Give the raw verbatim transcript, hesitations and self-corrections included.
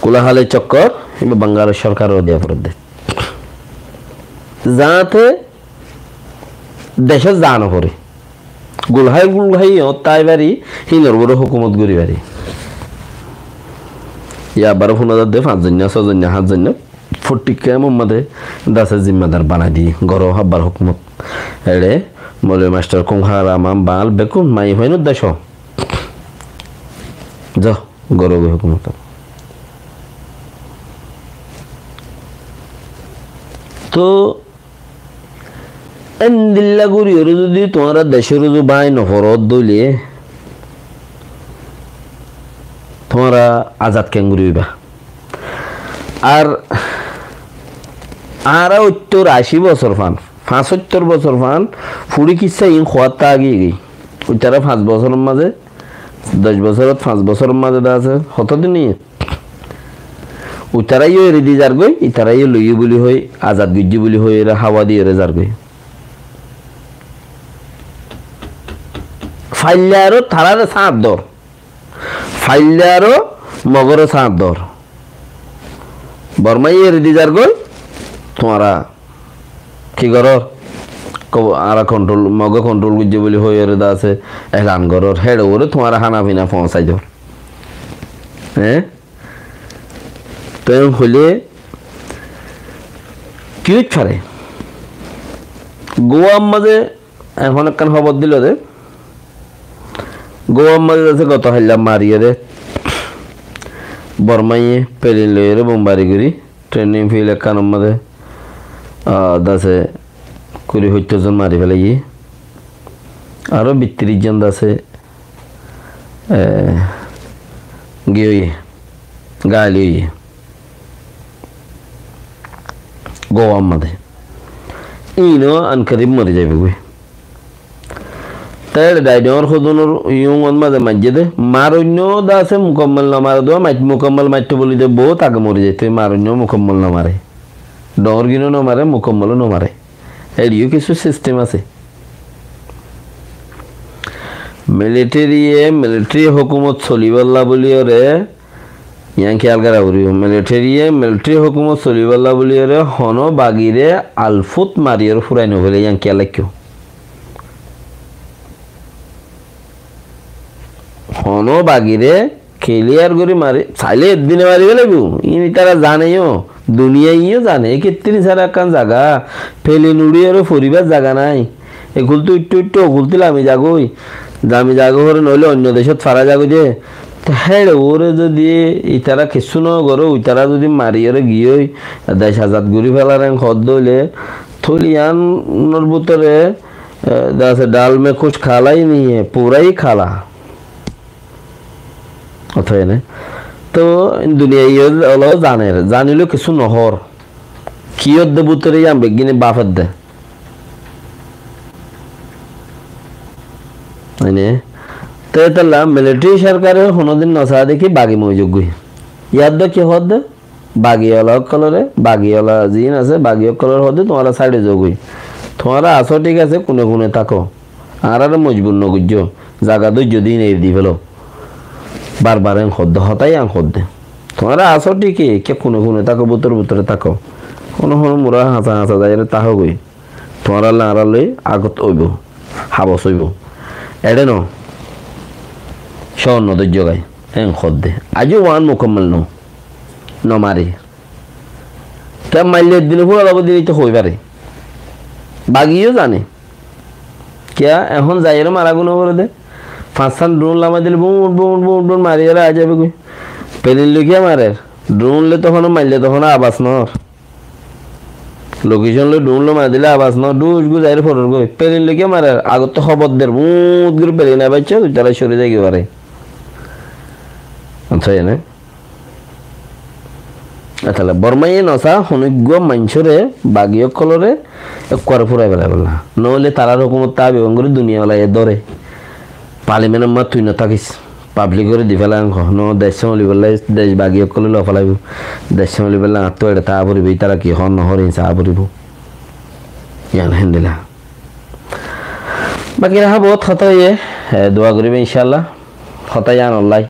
Gulahali cokkor, ibá Bangal sorkar diya foredde. Zaáte decót zaa no fore. Gulhai gulhai yót tái fari, hínor uore hókumot gorí fari. Yá abar fúna zadde fañs zoinna, só zoinna, hát zoinna, fottíkka emor mazé dase zimmadar banai di, goro hábbar hókumot. Eçe, moloi mastor, kúñhar, amam, bal, bekkún, maiyafuain uddá só. Zo, goro goi hókumot. Tóu, endilla gorí ore zodi tuáñra decór uzu bái no foró dóile, tuáñra azad keéngorí óiba? Ar añára óttor ací bosór fan, fañsóttor bosór fan, furi kissá iín hoór táki giyói. Uitará fañs bosóror mazé, doc bosórot fañs bosóror mazé de asé, hotó din iín? Uitará yó eri di zargói, itará yó loiyé buli hoi, azad goijjé buli hoi, ere háwa di ere zargói. Faille aró taráre sáñt dor. Faille aró Mogoré sáñt dor. Bormaiye eri di zargói, tuáñra ki gorór? Ko-, añára kontrol, Moge kontrol goijjé buli hoi ere de asé, elan gorór. Héçe uore tuáñra hána fina foóñsai dor. Eé? Te hoile ki óit fare? Goar mazé ehón ekkán hóbor dilo de, Goar mazé de asé goto hailla mariyóre, Bormaiye pelin loiyóre bombari gorí, trening fil ekkánor mazé, ah, de asé kuri hóittor zon mari felaiyé. Aró bittiris zon de asé, eh, giyói, gail óiye. Goar mazé. Iín ó ankarib mori zaibói. Te eçe dai doñr hodunor yungot mazé maijjé de, maroinno de asé mukammal no mare de, mait-, mukammal maitto buli de bout age mori zaito, maroinno mukammal no mare. Doñr gino no mare, mukammal ó no mare. Eçe yó kissú sistem asé. Militariye, militari hókumot solibálla buliyóre, yián kiyal gora foribo. Militariye, militari hókumot solibálla buliyóre, honó bagire alfut mariyóre furai no fele, yián kiyal raikkó. Honó bagire kiliyar gorí mari, sailé eddine mari felaibo. Iín itará zane yó, duniyai yó zane. E kettiri sára ekkán zaga, pelin uçiyóre foribar zaga nái. Ekultu ittu ittu okultu lami zagói. Lami zagói fore noóile oinno decót fara zagói de. Te héçe uore zodi itará kessú no goré, uitará zodi mariyóre giyói, dec azad gorí felar en hoódde óile, tóile yiánor bútore, eh, de asé, dal mein kuch kala hi nahi hai, pura hi kala. Ótoba ene. Tóu duniyai olo zaner, zaniló kessú no hoór. Ki ódde bútore yián beggíne báfedde. Ene. Te étalla militari sorkare honódin no saá de ki bagi moi zoggói. Yaddo ki hoódde? Bagi ola ókkolore, bagi ola ziín asé, bagi ókkolore hoódde tuáñra sáçi zogói. Tuáñra asó thík asé, kune kune táko. Añáráre mojbur no goijjó, zaga dóijjo de iín eri di félo. Bar bar en hoódde, hotá yián hoódde. Tuáñra asó thík, ekká kune kune táko, bútore bútore táko. Honó honó mura hañsa hañsa zaiyóre tákogói. Tuáñralla añárálloi agot óibo, habos óibo. Eçé no, cóor no dóijjo gái, en hoódde. Aijjó uán mukammal no, no mari. Te maille eddin fúra zaibo de ite hoi fare. Bagi yó zane. Kiyá ehón zaiyóre mara gún no fore de. Fañssán drun lamai dile bun, bun, bun, bun mariyóre aái zaibogói. Pelin loi kiyá marer? Drun loi to honó maille to honó abas no ór. Lokecon loi drun loi mari dile abas no, dhus guri zaiyóre foror goi. Pelin loi kiyá marer? Agottú hóbor der, bun guri pelin aibácce, tui tara cori zaigoi fare. Añçá ene. Etalla Bormaye no saá honó uggwá maincóre, bagi ókkolore ekkuare furai felaibálla. Noóile tarar hókumot tábi bangori duniyawalaye dóre. Palimenor mazé tui no tákis. Pablikore di fela en hoó. No, dec sámbalibálla, dec bagi ókkole loi felaibo. Dec sámbalibálla añáttu eçe táa foribó, ítara ki hoór no hoór iín saá foribó. Yián héndilla. Baki raha bout hotá óiye, e, dua goriba incállah. Hotá yián ollai,